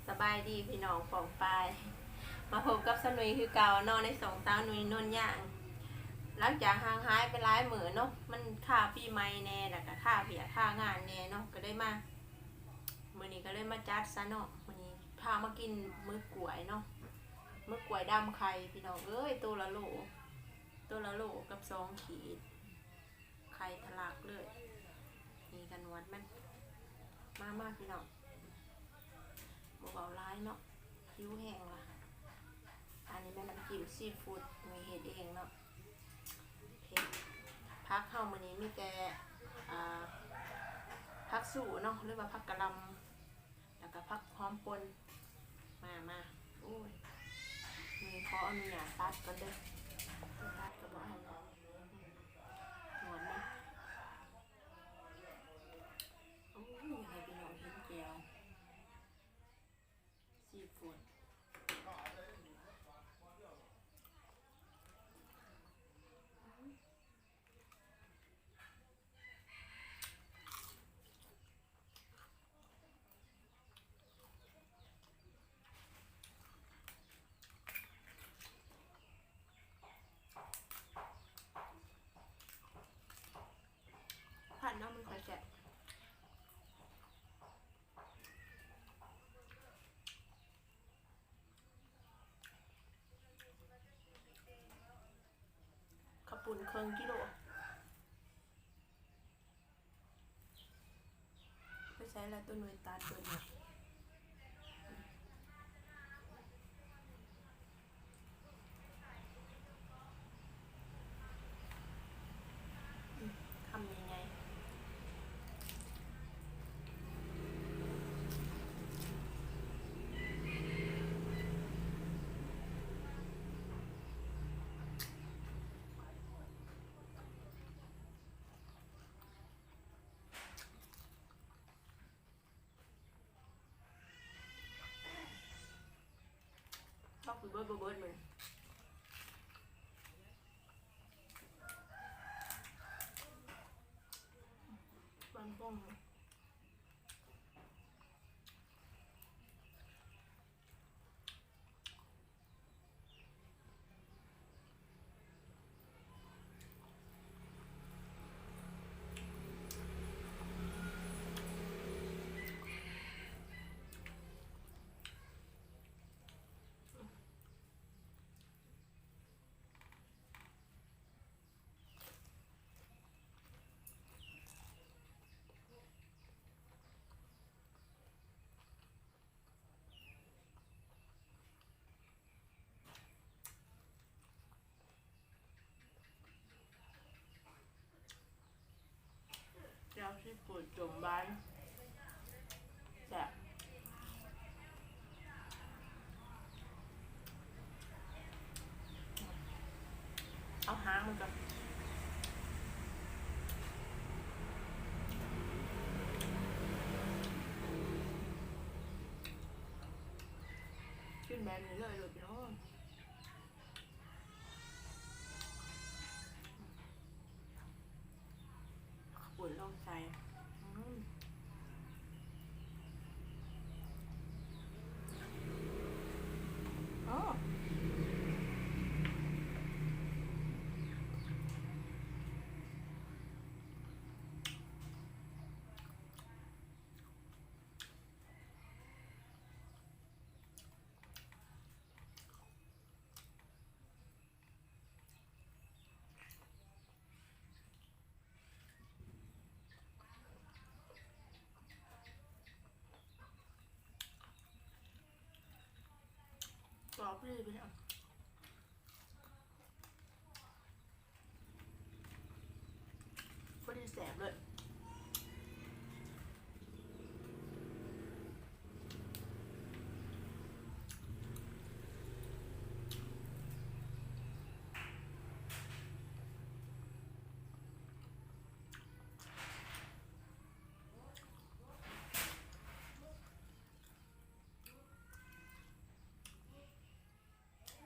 ສະບາຍດີພີ່ນ້ອງປ້ອງປາຍ ມາພົບກັບສາວນຸ້ຍຄືເກົ່າເນາະ ໃນຊ່ອງສາວນຸ້ຍໂນນຍາງ. ຫຼັງຈາກຫ່າງຫາຍໄປຫຼາຍມື້ເນາະ ມັນຄາປີໃໝ່ແດ່ ແລ້ວກະຄາວຽກຄາງານແດ່ເນາະ ກະເລີຍມາ ມື້ນີ້ກະເລີຍມາຈັດຊະເນາະ. ມື້ນີ້ພາມາກິນໝຶກກ້ວຍເນາະ ໝຶກກ້ວຍດຳໄຂ່ພີ່ນ້ອງເອີຍ ໂຕລະໂລ ໂຕລະໂລກັບສອງຂີດ. ໄຂ່ທະລັກເລີຍ ນີ້ກະໜວດມັນ. ມາ ມາພີ່ນ້ອງ ບໍ່ເວົ້າຫຼາຍເນາະ ຫິວແຮງລະ. ອັນນີ້ແມ່ນນ້ຳຈິ້ມຊີຟູດ ໜຸ້ຍເຮັດເອງເນາະ. ເຜັດ ຜັກເຮົາມື້ນີ້ມີແຕ່ ອ່າ ຜັກຊູ່ເນາະ ຫຼືວ່າຜັກກະຫຼ່ຳ ແລ້ວກະຜັກຫອມປົ່ນ. ມາ ມາ ໂອ້ຍ ໜຸ້ຍຂໍອະນຸຍາດຕັດກ່ອນເດີ ຕັດກະບໍ່ເອົາເນາະ. ໂອ້ຍ ຢາກໃຫ້ພີ່ນ້ອງເຫັນແຈ່ວຊີຟູດ. ຜັດເນາະ ມັນຄ່ອຍແຊບ. ເຂົ້າປຸ້ນເຄິ່ງກິໂລ. ໄປໃສລະ ໂຕໜຸ້ຍຕັດເບິດແລ້ວ. ຄຳໃຫຍ່ໆ. ເຮົາກິນເບິດບໍ່ເບິດມື້ນີ້ ມັນຄົງ. ແຈ່ວຊີຟູດຈົ່ມຫວານ ແຊບ. ເອົາຫາງມັນກ່ອນ ກິນແບບນີ້ເລີຍໂລດພີ່ນ້ອງ. ເອົາເຂົ້າປຸ້ນລົງໃສ່ ອືມ ໂອ້. ກອບດີພີ່ນ້ອງ ພໍດີແຊບເລີຍ. ອ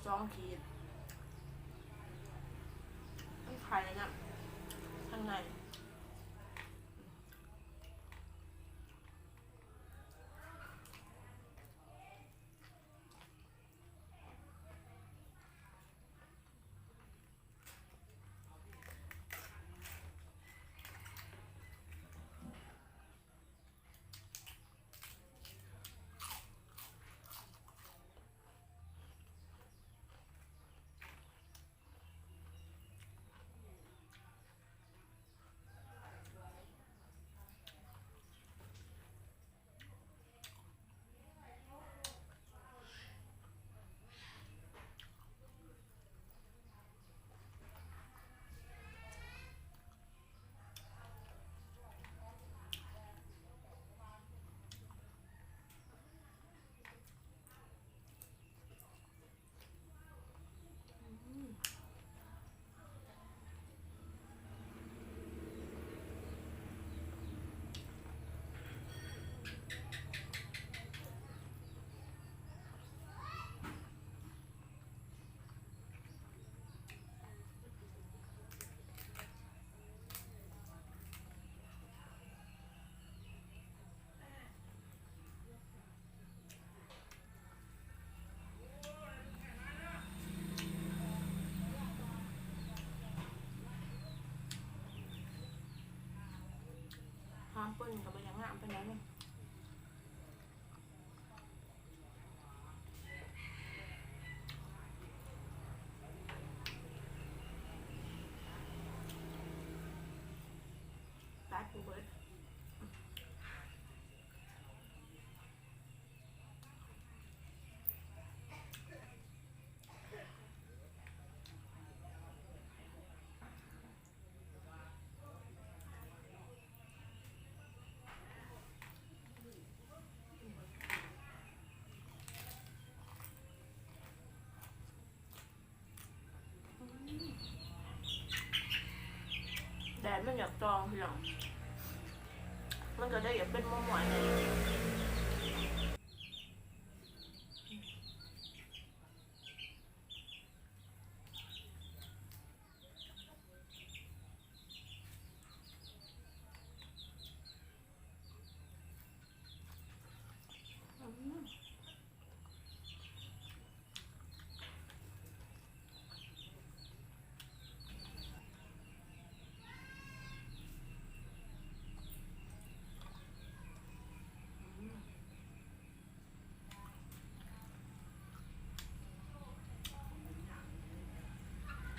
ສອງຂີດ ມັນໄຂ່ນະ ຂ້າງໃນ. ຫອມປົ່ນກໍບໍ່ຢາກງາມປານໃດເນາະ. ຕັດບໍ່ເບິດ. ແດດມັນຢາກຈອງ ພີ່ນ້ອງ ມັນກໍໄດ້ຢາກເປັນມົ້ວໆແດ່.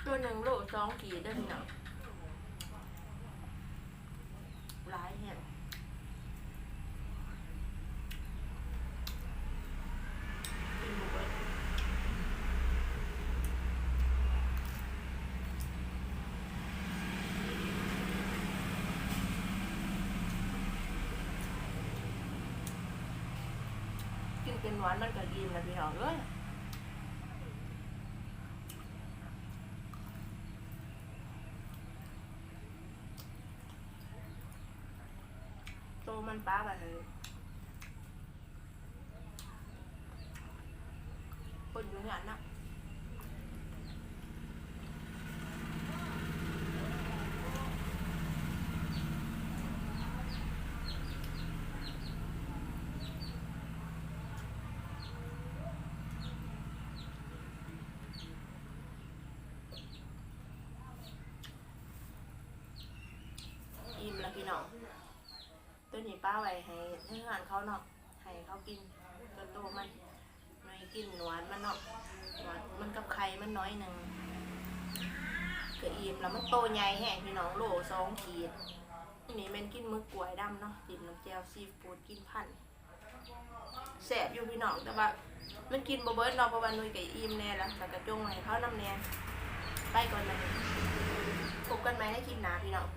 ໂຕໜຶ່ງໂລສອງຂີດເດີ້ພີ່ນ້ອງ ຫຼາຍແຮງ. ກິນເປັນຫວານມັນກໍອີ່ມລະພີ່ນ້ອງເອີຍ. ໂຕມັນປາໄວ້ໃຫ້ຄົນຢູ່ເຮືອນນະ. ອີ່ມລະພີ່ນ້ອງ ໂຕນີ້ປະໄວ້ໃຫ້ເຮືອນເຂົາເນາະ ໃຫ້ເຂົາກິນ ໂຕໂຕມັນ ໜ່ວຍກິນໜວດມັນເນາະ ໜວດມັນກັບໄຂ່ມັນໜ້ອຍໜຶ່ງ ກະອີ່ມລະ. ມັນໂຕໃຫຍ່ແຮງພີ່ນ້ອງ ໂລສອງຂີດ. ນີ້ແມ່ນກິນໝຶກກ້ວຍດຳເນາະ ຈິ້ມນ້ຳແຈ່ວຊີຟູດ ກິນພັນ ແຊບຢູ່ພີ່ນ້ອງ ແຕ່ວ່າມັນກິນບໍ່ເບິດເນາະ ເພາະວ່າໜ່ວຍກະອີ່ມແນ່ລະ ລະກະຈົ່ງໄວ້ໃຫ້ເຂົານຳແນ່. ໄປກ່ອນບັດນີ້ ພົບກັນໃໝ່ໃນຄລິບໜ້າພີ່ນ້ອງ.